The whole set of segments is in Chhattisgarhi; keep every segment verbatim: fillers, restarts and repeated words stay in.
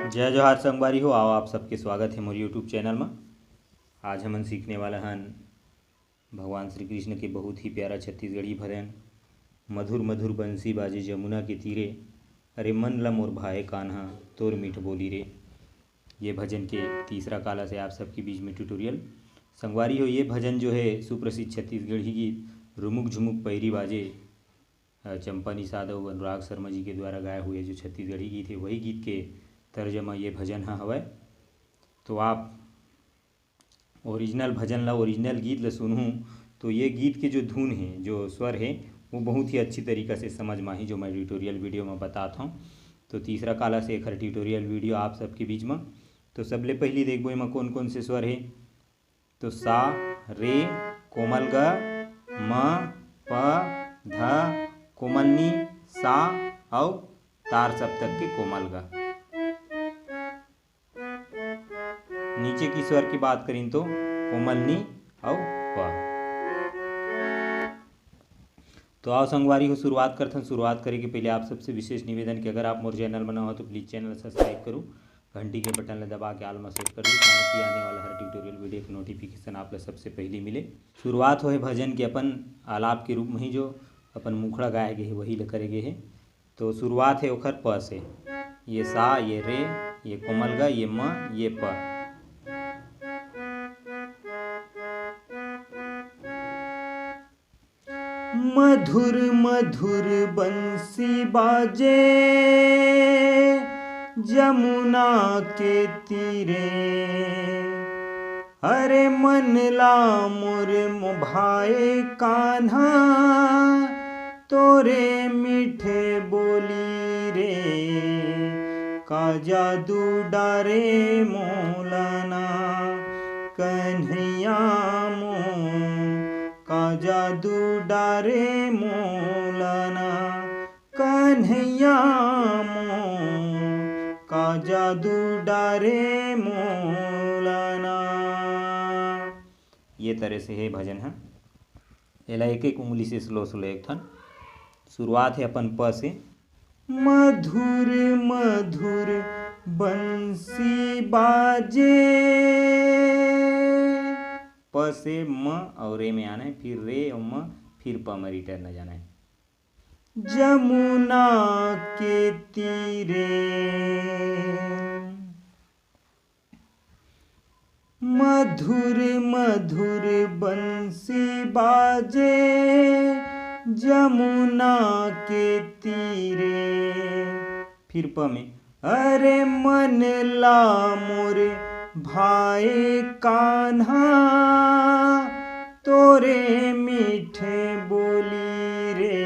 जय जोहार संगवारी हो, आओ आप सबके स्वागत हे मोर YouTube चैनल म। आज हमन सीखने वाला हन भगवान श्री कृष्ण के बहुत ही प्यारा छत्तीसगढ़ी भजन, मधुर मधुर बंसी बाजे जमुना के तीरे, अरे मन ला मोर भाए कान्हा तोर मीठ बोली रे। ये भजन के तीसरा काला से आप सबके बीच में ट्यूटोरियल। संगवारी हो, ये भजन जो है सुप्रसिद्ध छत्तीसगढ़ी गीत रुमुक झुमुक पैरी बाजे, अ, चंपा निषाद अउ अनुराग शर्मा जी के द्वारा गाए हुए जो छत्तीसगढ़ी गीत है, वही गीत के तर्जमा ये भजन ह हवय। तो आप ओरिजिनल भजन ला, ओरिजिनल गीत ला सुनहू तो ये गीत के जो धुन है, जो स्वर है, वो बहुत ही अच्छी तरीका से समझ में आही, जो मैं ट्यूटोरियल वीडियो में बतात हूँ। तो तीसरा काला से एखर ट्यूटोरियल वीडियो आप सबके बीच में। तो सबले पहली देखबो एमा कौन कौन से स्वर है। तो सा, रे, कोमल ग, म, प, ध, कोमल नी, सा अउ तार सप्तक के कोमल ग। नीचे की स्वर की बात करीन तो कोमल नी अउ प। तो आओ संगवारी हो, शुरुआत करथन। शुरुआत करे के पहले आप सबसे विशेष निवेदन कि अगर आप मोर चैनल बना हो तो प्लीज चैनल सब्सक्राइब करू, घंटी के बटन ला दबा के ऑल में सेट कर दू, ताकि आने वाला हर ट्यूटोरियल वीडियो के नोटिफिकेशन आप ला सबसे पहली मिले। शुरुआत होए भजन के अपन आलाप के रूप में ही, जो अपन मुखड़ा गाए गए है, वही ला करे गए है। तो शुरुआत है ओखर प से। ये सा, ये रे, ये कोमल ग, ये म, ये प। मधुर मधुर बंसी बाजे जमुना के तीरे, अरे मन ला मोर भाए कान्हा तोरे मीठे बोली रे, का जादू डारे मोला ना कन्हैया मोर, का जादू डारे मोला ना कन्हैया मोर, का जादू डारे मोला ना। ये तरह से हे भजन ह। एला एक एक उंगली से स्लो स्लो एक ठन। शुरुआत है अपन प से। मधुर मधुर बंसी बाजे। प से म और रे में आना है, फिर रे और म, फिर प में रिटर्न जाना है। जमुना के तीरे मधुर मधुर बंसी बाजे जमुना के तीरे। फिर प में, अरे मन ला मोर भाई कान्हा तोरे मीठे बोली रे।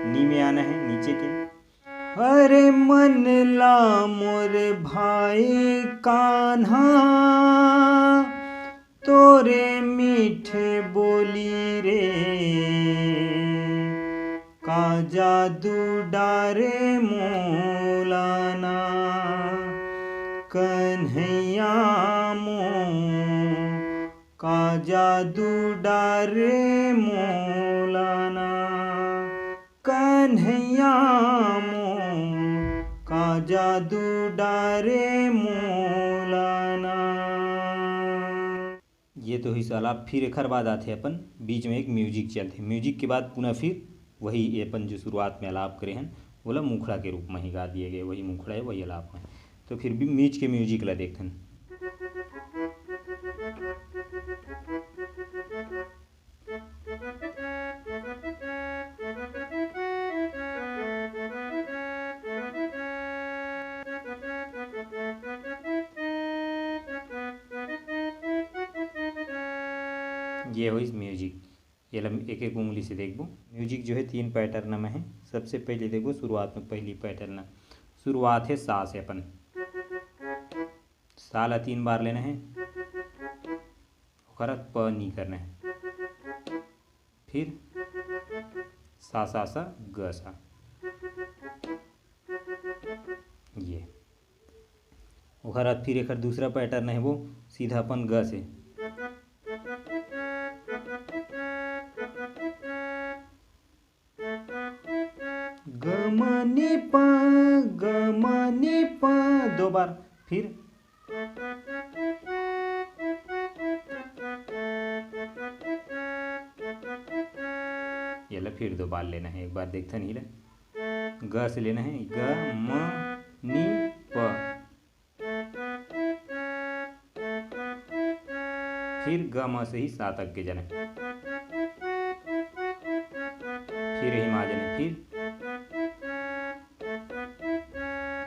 नी में आना है नीचे के। अरे मन ला मोर भाई कान्हा तोरे मीठे बोली रे, का जादू डारे मोला ना कन्हैया मोर, का जादू डारे मोला ना कन्हैया मोर, का जादू डारे मोला ना। ये तो होइस आलाप। फिर एखर बाद आथे अपन बीच में एक म्यूजिक चलथे। म्यूजिक के बाद पुनः फिर वही अपन जो शुरुआत में आलाप करे हन, ओला मुखड़ा के रूप में ही गा दिए गए, वही मुखड़ा है, वही आलाप में। तो फिर भी बीच के म्यूजिक ला देखथन। ये होइस म्यूजिक। ये ला एक एक उंगली से देखबो। म्यूजिक जो है तीन पैटर्न में है। सबसे पहले देखबो शुरुआत में पहली पैटर्न। शुरुआत है सा से अपन। सा ला तीन बार लेना है, ओकरा प नी करना है। फिर सा सा सा ग सा। ये ओकर बाद फिर एकर दूसरा पैटर्न है, वो सीधा अपन ग से। गमनी प, गमनी दो बार, फिर ये ला फिर दो बार लेना है। एक बार देखथन ही ला, ग से लेना है, ग म नी प, फिर ग म से ही सा तक के जाना है, फिर यही मा जाना है, फिर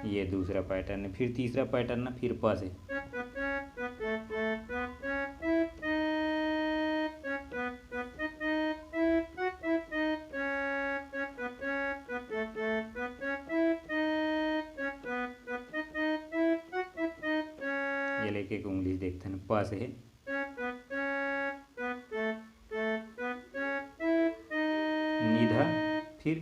ये दूसरा पैटर्न है, फिर तीसरा पैटर्न है, फिर प से। ये लेके एक उंगली देखथन, प से है। निधा, फिर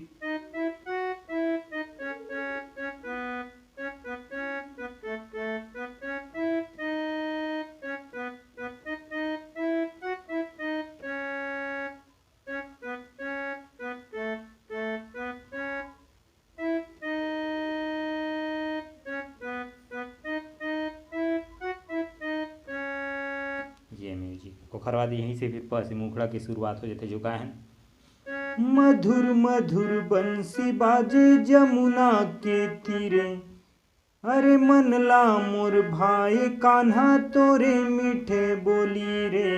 ये म्यूजिक। ओखर बाद यहीं से फिर प से मुखड़ा के शुरुआत हो जाथे, जो का है, मधुर मधुर बंसी बाजे जमुना के तीरे, अरे मन ला मोर भाई कान्हा तोरे मीठे बोली रे,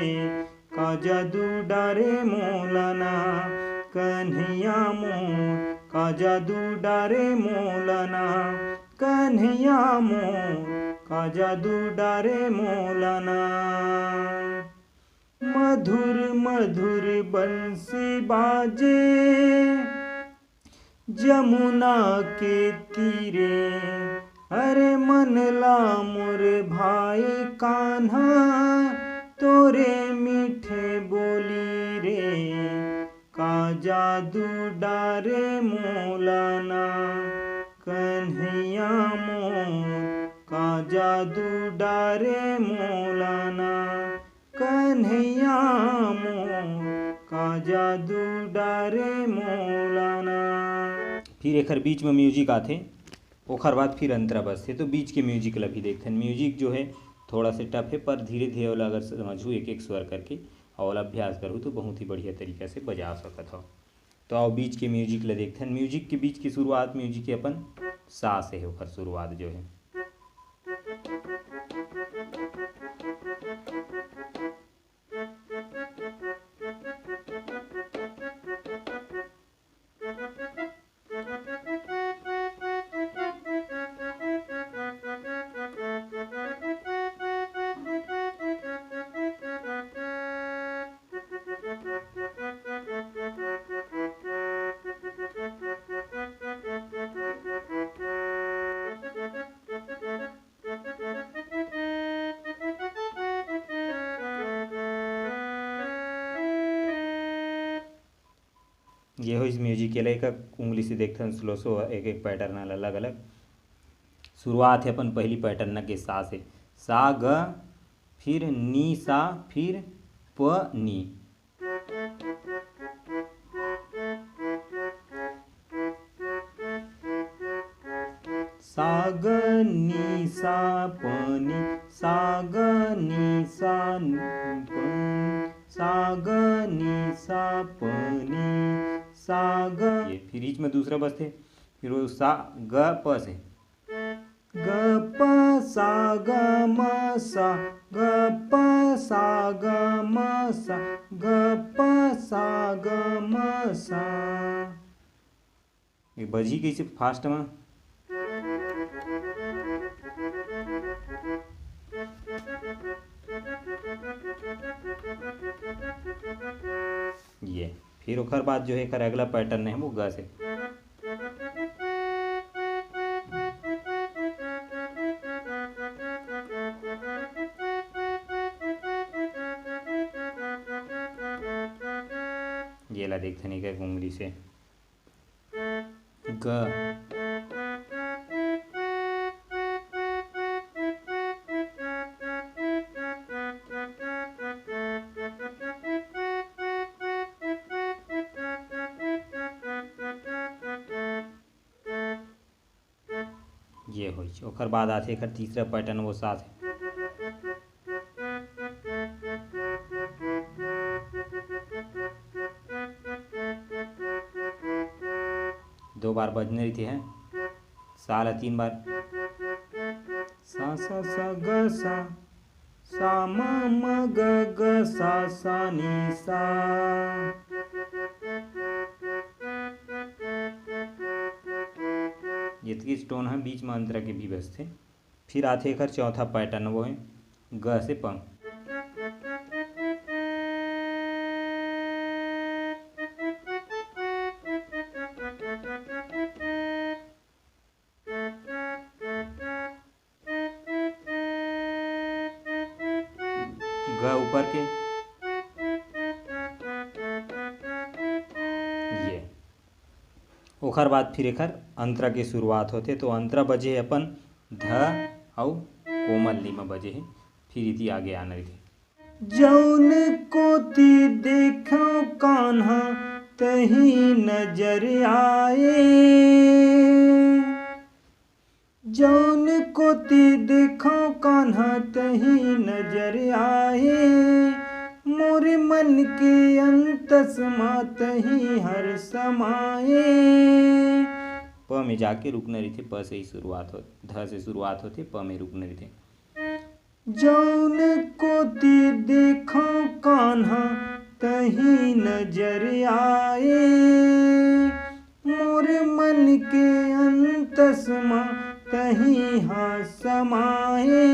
का जादू डारे मोला ना कन्हैया मोर, का जादू डारे मोला ना कन्हैया मोर, का जादू डारे मोला ना। मधुर मधुर बंसी बाजे जमुना के तीरे, अरे मन ला मोर भाई कान्हा तोरे मीठे बोली रे, का जादू डारे मोला ना कन्हैया मोर, का जादू डारे मोला ना कन्हैया मोर, का जादू डारे मोला ना। फिर एखर बीच में म्यूजिक आथे, ओखर बाद फिर अंतरा बजथे। तो बीच के म्यूजिक ला भी देखथन। म्यूजिक जो है थोड़ा से टफ है, पर धीरे धीरे ओला अगर समझहू एक एक स्वर करके और ओला अभ्यास करहू तो बहुत ही बढ़िया तरीका से बजा सकत हव। तो आओ बीच के म्यूजिक ला देखथन। म्यूजिक के बीच की शुरुआत, म्यूजिक के अपन सा से है, ओखर शुरुआत जो है। ये होइस म्यूजिक। एला एक उंगली से देखथन, स्लो स्लो, एक एक पैटर्न अलग अलग। शुरुआत है अपन पहली पैटर्न के सा से, सा ग, फिर नी सा, फिर प नी। सा ग नी सा प नी, सा ग नी सा नी प नी, सा ग नी सा प नी, सा ग। ये फिर बीच में दूसरा बजथे, फिर वो सा ग प से। ग प सा ग म सा, ग प सा ग म सा, ग प सा ग म सा। ये बजी कैसे फास्ट में। ये फिर ओकर बाद जो है एकर अगला पैटर्न है वो ग से। ये ला देखथन एक एक उंगली से। ग। ये होइस। ओखर बाद आथे एखर तीसरा पैटर्न, वो सा से। दो बार बजने रहिथे, हैं? सा ला तीन बार, सा सा सा ग सा, सा म म ग ग सा सा नी सा। ये तीस टोन ह बीच म अंतरा के भी बजथे। फिर आथे एखर चौथा पैटर्न, वो है ग से प। ग ऊपर के, ये। ओखर बाद फिर एखर अंतरा के शुरुआत होथे, तो अंतरा बजे हे अपन ध अउ कोमल नी म बजे हे, फिर इति आगे आना रहिथे। जौन कोती देखव कान्हा, तही नजर आए। जौन कोती देखव कान्हा, तही नजर आए। मोर मन के अंतस मा, तही हर समाए। प में जाके रुकना रहिथे, प से ही शुरुआत हो, ध से शुरुआत होथे, प में रुकना रहिथे। जौन कोती देखव कान्हा, तही नजर आए। मोर मन के अंतस मा, तही हा समाए।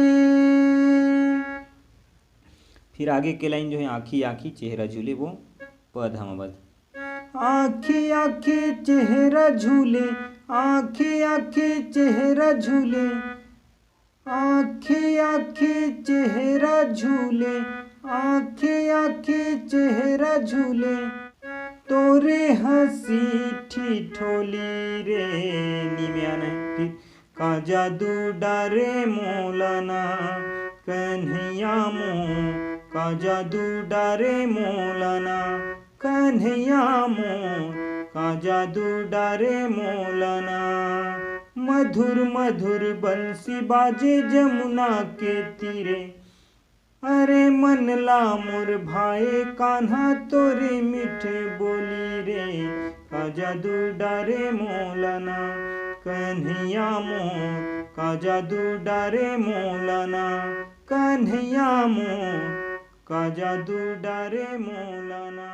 फिर आगे के लाइन जो है, आँखी आँखी चेहरा झूले, वो प ध म बज। आँखी आँखी चेहरा झूले, आँखी आँखी चेहरा झूले, आँखी आँखी चेहरा झूले, आँखी आँखी चेहरा झूले। तोरे हँसी ठिठोली रे, नी में आना है, फिर का जादू डारे मोला ना, कन्हैया मो, का जादू डारे मोला ना, कन्हैया मो, का जादू डारे मोला ना। मधुर मधुर बंसी बाजे जमुना के तीरे, अरे मन ला मोर भाए कान्हा, तोरे मीठ बोली रे, का जादू डारे मोला ना, कन्हैया मो, का जादू डारे मोला ना, कन्हैया मो, का जादू डारे मोला ना।